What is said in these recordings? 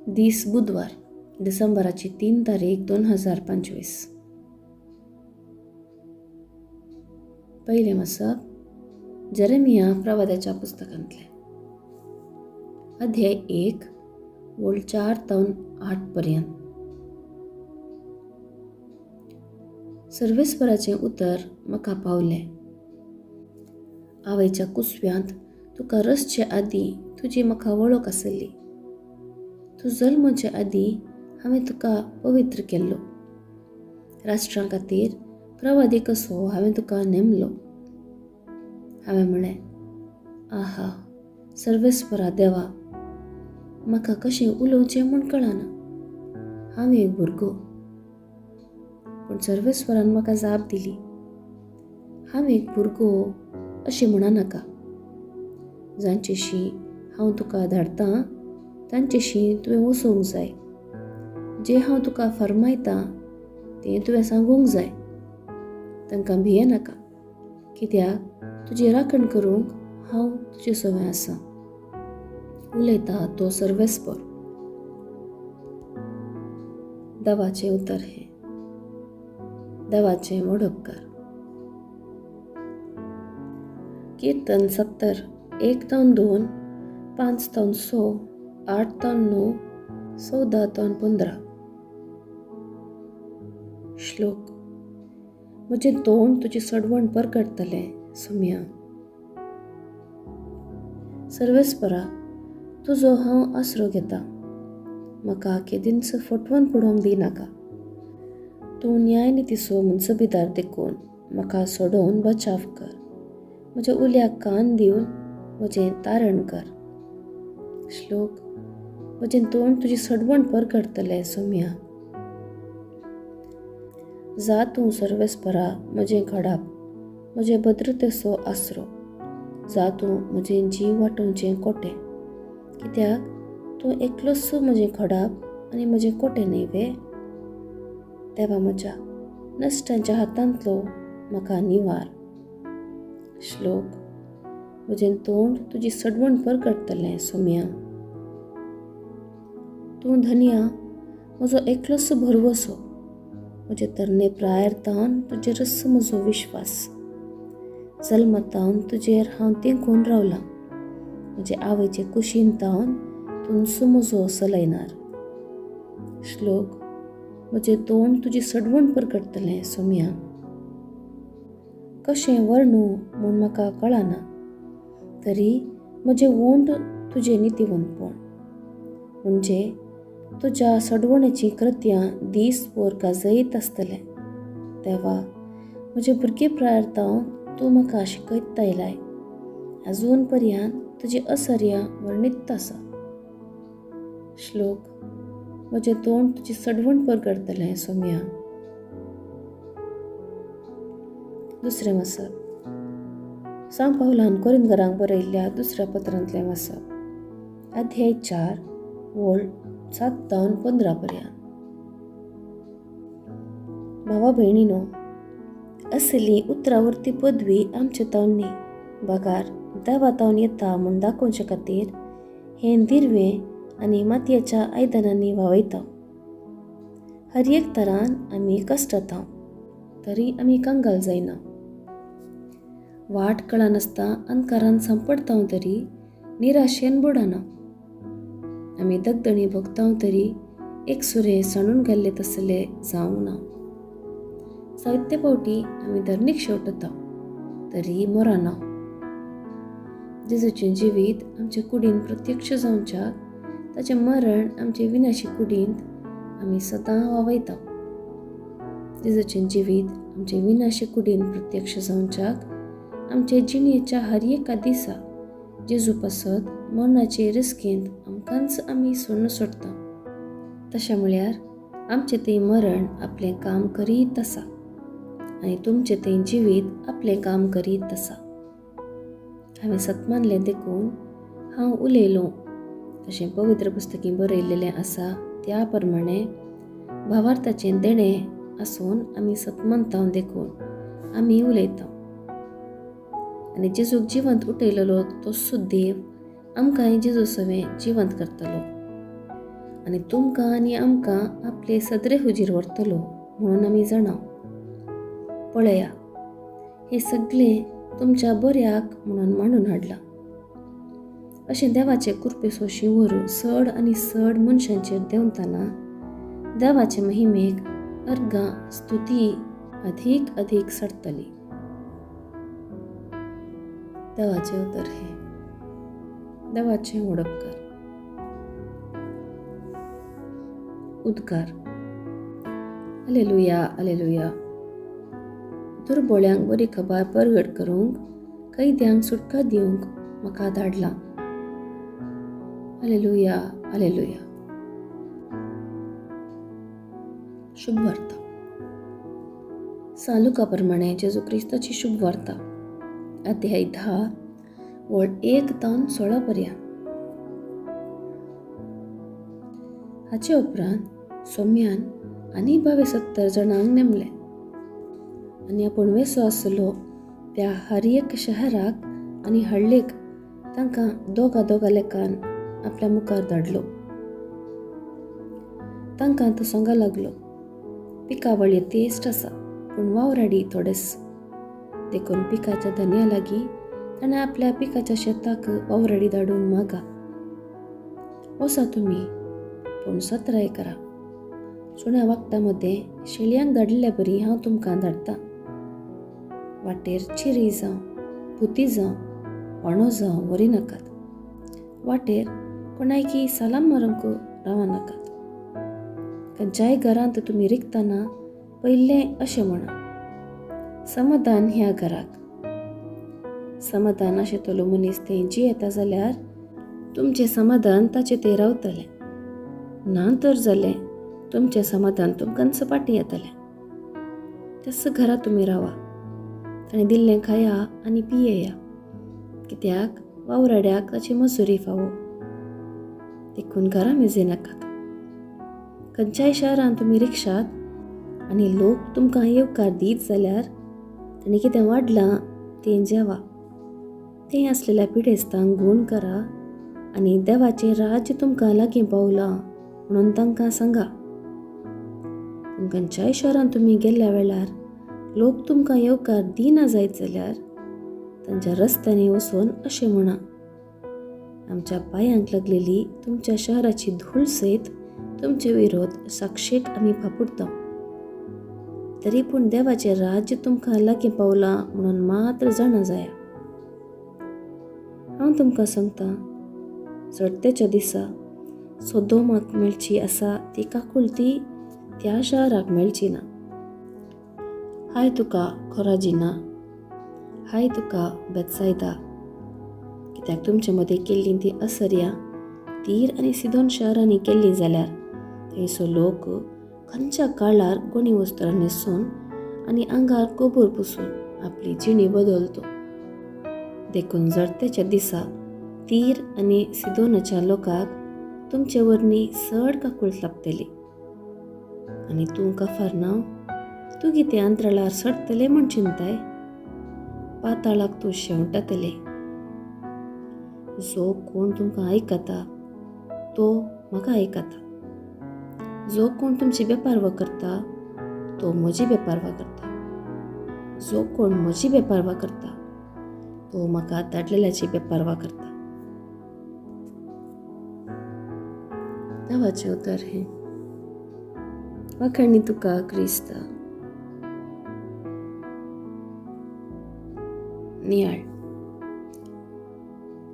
दीस बुधवार, डिसेंबराची 3 तारीख 2025. पयलें वाचप जेरेमिया प्रवाद्याच्या पुस्तकांतलें, अध्याय 1 ओळ 4 तावन 8 पर्यंत. सर्वेस्पराचें उतर म्हाका पावलें. आवयच्या कुसव्यांत तुका रचचे आदीं तुजी म्हाका वळख आसली. तूं जल्मचे आदीं हांवें तुका पवित्र केल्लो. राष्ट्रां खातीर प्रवादी कसो हांवें तुका नेमलो. हांवें म्हळें, आहा सर्वेस्परा देवा, म्हाका कशें उलोवचें म्हूण कळना, हांव एक भुरगो. पूण सर्वेस्वरान म्हाका जाप दिली, हांव एक भुरगो अशें म्हणा नाका. जांचेशी हांव तुका धाडटां तांचेशी तुवें वचूंक जाय. जें हांव तुका फर्मायतां तें तुवें सांगूंक जाय. तांकां भिये नाका, कित्याक तुजी राखण करूंक हांव तुजे सवें आसा, उलयता तो सर्वेस्पर. देवाचें उतर हें. देवाचें व्हड उपकार. कीर्तन 70, 1 तावन 2, 5 तावन 6, 8 तावन 9, 14 तावन 15. श्लोक. म्हजें तोंड तुजी सडवण परगटतलें सुम्या. सर्वेस्परा, तुजो हांव आसरो घेता, म्हाका केदींच फटवून पडोवंक दिनाका. तूं न्यायनितीचो मनसबीदार देखून म्हाका सोडोवन बचाव कर. म्हज्या उल्याक कान दिवन म्हजें तारण कर. श्लोक. म्हजें तोंड तुजी सडवण परगटतलें सोम्या. जा तूं सर्वेस्परा म्हजें खडाप, म्हजे भद्रतेचो आसरो. जा तूं म्हजें जीव वाटोवचें कोटें, कित्याक तूं एकलोच म्हजें खडाप आनी म्हजें कोटें न्हय वे. देवा म्हज्या, नश्टांच्या हातांतलो म्हाका निवार. श्लोक. म्हजें तोंड तुजी सडवण परगटतलें सोम्या. तूं धनया म्हजो एकलोच भरवसो. म्हजे तरणे प्रायर तावन तुजेरच म्हजो विश्वास. जल्मतावन तुजेर हांव तेंकून रावलां. म्हजे आवयचे कुशीन तावन तूंच म्हजो सलयनार. श्लोक. म्हजें तोंड तुजी सडवण परगटतलें सोम्या. कशें वर्णू म्हूण म्हाका कळना, तरी म्हजें ओंठ तुजें नितीवंतपण, म्हणजे तुज्या सडवणेचीं कृत्यां दीस भर गाजयत आसतलें. देवा, म्हजे भुरगे प्रायर तावन तूं म्हाका शिकयत आयलाय. आजून पर्यंत तुजी असर्या वर्णीत आसा. श्लोक. म्हजें तोंड तुजी सडवण परगटतलें सोम्या. दुसरें वाचप सांत पावलान कोरिंदकारांक बरयल्ल्या दुसऱ्या पत्रांतलें वाचप, अध्याय 4 ओळ 7 तावन 15 पर्यंत. भावा भयणीनो, असली उतरावर्ती पदवी आमचे तावन न्ही, बगार देवा तावन येता म्हूण दाखोवचे खातीर हें दिरवें आनी मातयेच्या आयदनांनी व्हांवयता. हर एक तरान आमी कश्टता, तरी आमी कंगाल जायना. वाट कळनासता अंधकारान सांपडता तरी निराशेन बुडना. आमी दगदणी भोगता तरी एक सुरे सांडून गेल्ले तसले जावंक ना. जायते फावटी आमी धरणीक शेवटता तरी मरना. जेजूचें जिवीत आमचे कुडीन प्रत्यक्ष जावच्याक ताचें मरण आमचे विनाशी कुडींत आमी सदां वावयता. जेजूचें जिवीत आमचे विनाशी कुडीन प्रत्यक्ष जावच्याक आमचे जिणेच्या हर एका दिसा जेजू पासत मरणाचे रिस्केंत आमकांच आमी सोडून सोडटा. तशें म्हळ्यार आमचें थंय मरण आपलें काम करीत आसा आनी तुमचें थंय जिवीत आपलें काम करीत आसा. हांवें सत मानलें देखून हांव उलयलों अशें पवित्र पुस्तकी बरयलेलें आसा. त्या प्रमाणे भावार्थाचें देणें आसून आमी सत मानता देखून आमी उलयता. आनी जेजूक जिवंत उठयलेलो तो सुद्देव आमकांय जेजू सवें जिवंत करतलो. आनी तुमकां आनी आमकां आपले सदरे हुजीर व्हरतलो म्हणून आमी जाणा. पळया, हें सगळें तुमच्या बऱ्याक म्हणून मांडून हाडलां. अशें देवाचे कृपेचो शिंवर चड आनी चड मनशांचेर देंवतना देवाचे महिमेक अर्घां स्तुती अधीक अधीक चडटली. देवाचें उतर हें. देवाचें वडपकार. उद्गार. Alleluia, alleluia. दुर्बोळ्यांक बरी खबर परगट करूंक, कैद्यांक सुटका दिवंक म्हाका धाडलां. Alleluia, alleluia. शुभ वार्ता. सालुका प्रमाणे जेजू क्रिस्ताची शुभ वार्ता, अध्याय 10 वळ 1 तावन 16 पर्यंत. हाचे उपरांत सोम्यान आनी 72 जाणांक नेमले आनी आपूण वेसो आसलो त्या हर एक शहराक आनी हळ्ळेक तांकां दोगा दोगा लेखान आपल्या मुखार धाडलो. तांकां तो सांगा लागलो, पिकावळ तेस्ट आसा पूण वावराडी थोडेच, देखून पिकाच्या धनया लागीं ताणें आपल्या पिकाच्या शेताक वावराडी धाडून मागा. वसा तुमी पूण सतराय करा. सुण्या वागटा मदें शेळयांक धाडिल्ल्या बरी हांव तुमकां धाडटा. वाटेर चिरी जावं, पुती जावं, वाणो जावं व्हरी नाकात. वाटेर कोणायकी सलाम मारूंक रावा नाकात. खंयच्याय घरांत तुमी रिगतना पयलें अशें म्हणा, समाधान ह्या घराक. समाधान आशिल्लो मनीस थंय जियेता जाल्यार तुमचें समाधान ताचे थंय रावतलें, ना तर जालें तुमचें समाधान तुमकां सपाटी येतलें. त्याच घरा तुमी रावा, ताणें दिल्लें खाया आनी पियेया, कित्याक वावराड्याक ताची मजुरी फावो. देखून घरा मेजे नाकात. खंयच्याय शहरांत तुमी रिक्षात आनी लोक तुमकां येवकार दीत जाल्यार ताणें कितें वाडलां तें जेवा. तें आसलेल्या पिडेस्तांक गूण करा आनी देवाचें राज्य तुमकां लागीं पावलां म्हणून तांकां सांगा. खंयच्याय शहरांत तुमी गेल्ल्या वेळार लोक तुमकां येवकार दिना जायत जाल्यार तांच्या रस्त्यांनी वचून अशें म्हणा, आमच्या पांयांक लागलेली तुमच्या शहराची धूळ सयत तुमचे विरोध साक्षेक आमी फापुडटा, तरी पूण देवाचें राज्य तुमकां लागीं पावलां म्हणून मात्र जाणा जाया. हांव तुमकां सांगता, चडतेच्या दिसा सोदोमाक मेळची आसा ती काकुळती त्या शहराक मेळची ना. हाय तुका खोराजिना, हाय तुका बेतसायदा, कित्याक तुमचे मदें केल्लीं ती असर्या तीर आनी सिदोन शहरांनी केल्लीं जाल्यार थंयसो लोक खंयच्या काळार गोणी वस्त्रां न्हेसून आनी आंगार गोबोर पुसून आपली जिणी बदलतो. देखून जरतेच्या दिसा तीर आनी सिदोनाच्या लोकांक तुमचे वरवीं चड काकूळट लागतली. आनी तूं कफरनांव, तूं कितें अंतराळार चडटलें म्हूण चिंताय, पाताळाक तूं शेंवटतलें. जो कोण तुमकां आयकता तो म्हाका आयकता, जो कोण तुमची बेपारवा करता तो म्हजी बेपारवा करता, जो कोण म्हजी बेपारवा करता तो म्हाका धाडलेल्याची बेपारवा करता. देवाचें उतर हें. वाखाणी तुका क्रिस्ता. नियाळ.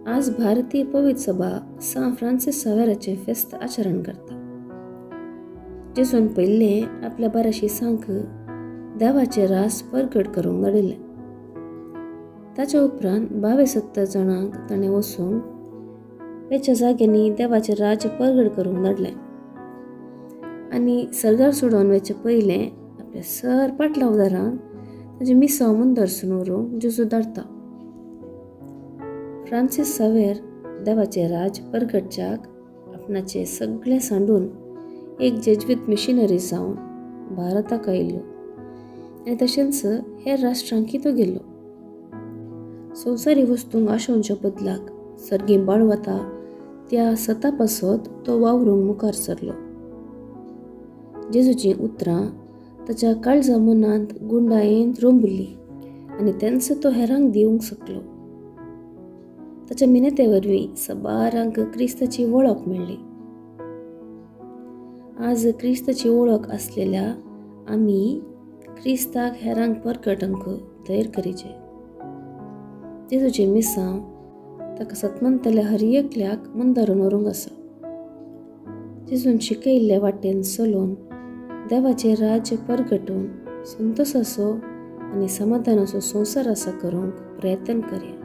आज भारतीय पवित्र सभा सांत फ्रांसीस सावेराचें फेस्त आचरण करता. जेजून पयलें आपल्या 12 शिसांक देवाचें रास परगट करूंक धाडिल्लें. ताच्या उपरांत 72 जाणांक ताणें वचूंक वेच्या जाग्यांनी देवाचें राज्य परगट करूंक धाडलें आनी सर्गार सोडोवन वेचें पयलें आपल्या सर पाटलावदारांक ताचें मिसांव मुंदरसून व्हरूंक जेजू धाडटा. फ्रांसीस सावेर देवाचें राज्य परगटच्याक आपणाचें सगळें सांडून एक जेज्वीत मिशनरी जावन भारताक आयिल्लो आनी तशेंच हेर राष्ट्रांकय तो गेल्लो. संवसारी वस्तूंक आशोवच्या बदलाक सर्गी बाळ वता त्या सता पासत तो वावरूंक मुखार सरलो. जेजूचीं उतरां ताच्या काळजा मनांत गुंडायेन रोंबली आनी तेंच तो हेरांक दिवंक शकलो. ताच्या मिनेते वरवीं सबारांक क्रिस्ताची वळख मेळ्ळी. आज क्रिस्ताची वळख आसलेल्या आमी क्रिस्ताक हेरांक परगटंक तयार करीचे. जेजूचें मिसांव ताका सतमंतल्या हर एकल्याक मंदारून व्हरूंक आसा. जेजून शिकयल्ले वाटेन चलून देवाचें राज्य परगटून संतोसाचो आनी समाधानाचो संवसार आसा करूंक प्रयत्न करया.